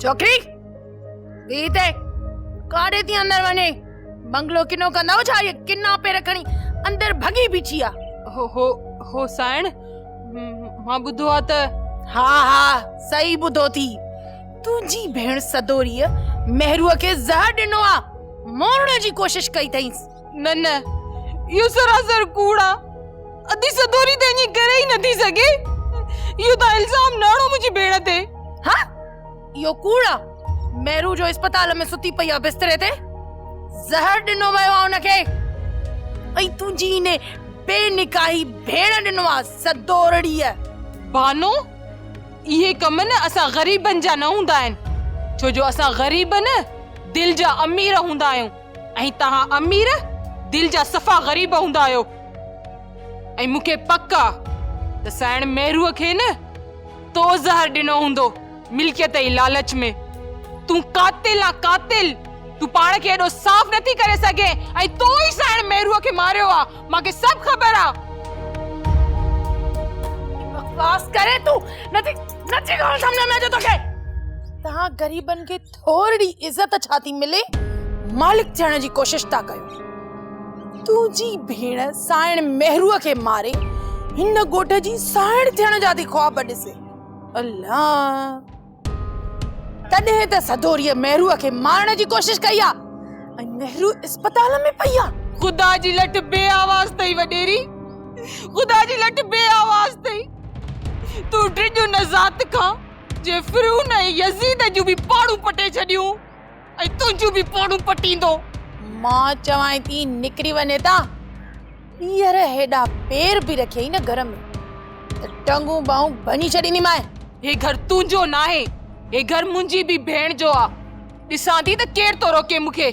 ڇوڪري بيهه هتي، ڪاڏي ٿي اندر وڃين؟ بنگلو ڪنو ڪندؤ ڇا؟ هيء ڪنا پير کڻي اندر ڀڳي بيٺي آ. هو هو هو سائڻ، مان ٻڌو آ ته. ها ها صحيح ٻڌو ٿي، تنهنجي ڀيڻ سدوريء مهروء کي زهر ڏنو آ، مورڻ جي ڪوشش ڪئي اٿئينس. نه نه اهو سراسر ڪوڙ آ، ادي سدوري ته ائين ڪري ئي نٿي سگهي، اهو توهان الزام نه هڻو منهنجي ڀيڻ تي. ها اهو ڪوڙ آ، مهرو جو اسپتال ۾ ستي پئي آ بستري تي، زهر ڏنو ويو آ ان کي ۽ تنهنجي ان بي نڪاحي ڀيڻ ڏنو آ سدورڙيء. بانو اهي ڪم نه اسان غريبن جا نه هوندا آهن، ڇو جو اسان غريب نه دل جا امير هوندا آهيون. ۽ توهان امير دل جا صفا غريب هوندا آهيو ۽ مون کي پڪ آ ته سائڻ مهروء کي نه تو زهر ڏنو هوندو ملڪيت جي لالچ ۾. تون قاتل آن قاتل! تون پاڻ کي ايڏو صاف نٿي ڪري سگهين ۽ تو ئي سائڻ مهروء کي ماريو آ، مان کي سڀ خبر آ. بڪواس ڪرين تون، نٿي نٿي ڳالهه سمجهه ۾ اچي توکي. توهان غريبن کي ٿورڙي عزت ڇا ٿي ملي، مالڪ ٿيڻ جي ڪوشش ٿا ڪيو. تنهنجي ڀيڻ سائڻ مهروء کي ماري هن ڳوٺ جي سائڻ ٿيڻ جا ٿي خواب ڏسي. الله! تڏهن ته سدوريء مهروء کي مارڻ جي ڪوشش ڪئي آ ۽ مهرو اسپتال ۾ پئي آ. خدا جي لٺ بي آواز اٿئي وڏيري، خدا جي لٺ بي آواز اٿئي. تون ڊڄ ان ذات کان. جنهن فرعون ۽ يزيد جون به پاڙون پٽي ڇڏيون ۽ تنهنجون به پاڙون پٽيندو. مان چوانء ٿي نڪري وڃ هتان، ٻيهر هيڏا پير به رکيئي نه گهر ۾ ته ٽنگون ٻانهون ڀڃي ڇڏينديمانء. هي گهر تنهنجو ناهي، هي گهر منهنجي به ڀيڻ جو آ، ڏسان ٿي ته ڪير ٿو روڪي مون کي.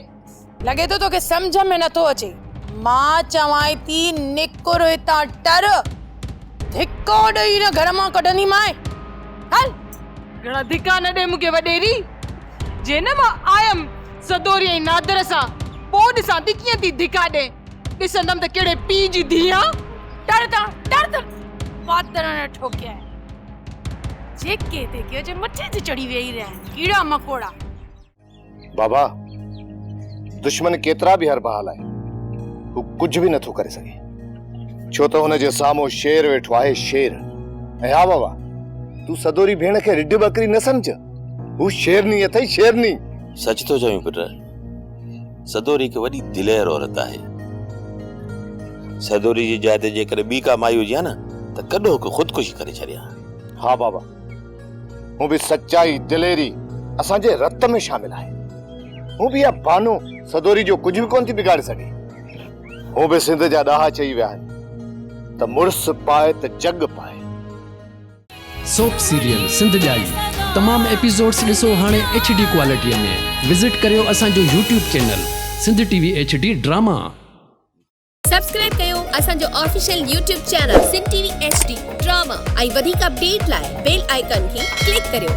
لڳي ٿو توکي سمجهه ۾ نٿو اچي. مان چوانء ٿي نڪر هتان ٽر. ڌڪو ڏئي هن گهر مان ڪڍنديمانء. هل. گهڻا ڌڪا نه ڏي مون کي وڏيري. جي نه مان آيم سدوري ۽ نادر سان پوء ڏسان ٿي ڪيئن ٿي ڌڪا ڏين. ڏسندم ته ڪهڙي پيء جي ڌيء آن. ٽر هتان ٽر ته واتر نه ٺوڪيانء. جيڪي تيڪي اچي مٿي تي چڙهي ويهي رهيا آهن ڪيڙا مڪوڙا. بابا، دشمن ڪيترا به حربا هلائي، هو ڪجهه به نٿو ڪري سگهي، ڇو ته هن جي سامهون شير ويٺو آهي، شير. ۽ ها بابا، تون سدوري ڀيڻ کي رڍ ٻڪري نه سمجهه، هو شيرني اٿئي، شيرني. سچ ٿو چوين پٽ، سدوري هڪ وڏي دلير عورت آهي. سدوري جي جاء تي جيڪڏهن ٻي ڪا مائي هجي ها نه ته ڪڏهوڪ خودڪشي ڪري ڇڏي ها. ها بابا، هون به سچائي، دليري اسان جي رت ۾ شامل آهي. هون به اها بانو سدوري جو ڪجهه به ڪونه ٿي بگاڙي سگهي. هون به سنڌ جا ڏاها چئي ويا آهن ته مڙس پائي ته جڳ پائي. سوپ سيريل سنڌ ڄائي تمام ايپيسوڊس ڏسو هاڻي ايڇ ڊي ڪوالٽي ۾ وزٽ ڪريو اسان جو YouTube channel Sindh T V H D drama. Subscribe ڪيو اسان جو official YouTube channel Sindh T V H D drama ۽ وڌيڪ اپڊيٽ لاء بيل آئيڪان کي ڪلڪ ڪريو.